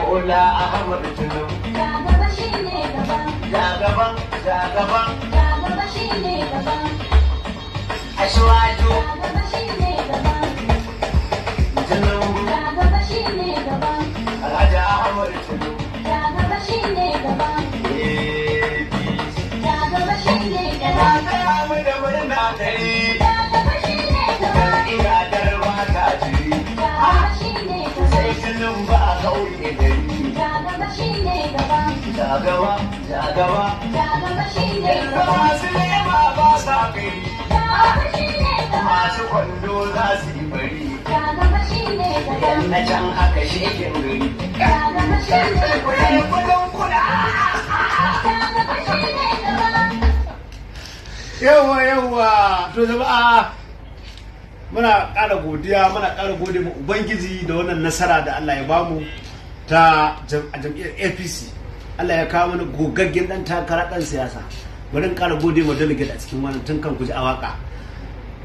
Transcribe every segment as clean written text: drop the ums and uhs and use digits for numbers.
Bola Ahmad Tinubu. Ja gaba shine gaba. Ja gaba, ja gaba. Ja gaba shine gaba. Asiwaju. Ja gaba shine gaba. Tinubu. Ja gaba shine gaba. Alhaji Ahmad Tinubu. Ja gaba shine gaba. APC. Ja gaba shine gaba. Ina taya mu da murna dare. Ja gaba shine gaba. Ina darba ta jiri. Ja gaba shine gaba. Sai Tinubu a kauye gari. Ja gaba shine gaba. Ja gaba, ja gaba. Ja gaba shine gaba. Masu lema ba sa gari. Ja gaba shine gaba. Masu kwando za su yi bari. Ja gaba shine gaba. Yan na can aka shekin gari. Ja gaba shine gaba. Kudin kudin kuda. Ja gaba shine gaba. Yawa yawa, to jama'a, muna ƙara godiya, muna ƙara gode ma Ubangiji da wannan nasara da Allah ya bamu ta jam'iyyar APC. Allah ya kawo mana gogaggen dan takara, dan siyasa. Bari in ƙara gode ma delegate a cikin wannan tun kan kuji a waka.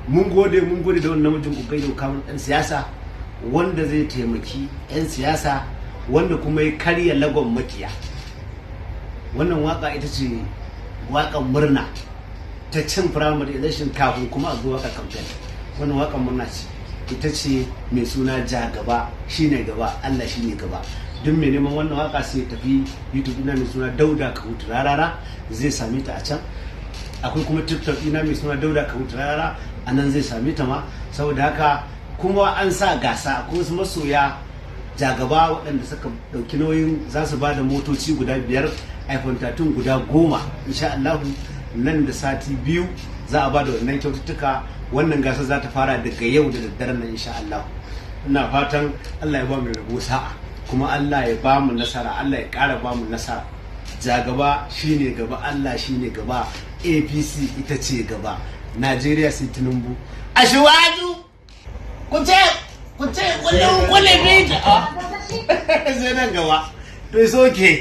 Mun gode, mun gode da wannan namijin kokari da kawo dan siyasa wanda zai taimaki 'yan siyasa, wanda kuma ya karya lagon makiya. Wannan waka ita ce wakan murna ta cin primary election kafin kuma a zo waka campaign. Wannan wakan murna ce, ita ce mai suna "Ja gaba shine gaba, Allah shine gaba". Duk mai neman wannan waka sai ya tafi YouTube ina mai suna Dauda Kahutu Rarara, zai same ta a can. Akwai kuma TikTok ina mai suna Dauda Kahutu Rarara, a nan zai same ta ma. Saboda haka kuma an sa gasa, akwai wasu masoya jagaba waɗanda suka ɗauki nauyin za su ba da motoci guda biyar, iPhone 13 guda 10. Insha Allahu nan da sati 2 za a ba da wannan kyaututtuka. Wannan gasa za ta fara daga yau da daddaren nan, insha Allah. Ina fatan Allah ya ba mu rabo sa'a, kuma Allah ya ba mu nasara, Allah ya ƙara ba mu nasara. Ja gaba shine gaba, Allah shine gaba, APC ita ce gaba, Najeriya sai Tinubu. Asiwaju, ku ce kullum kullum. Sai nan gaba. To, it's okay.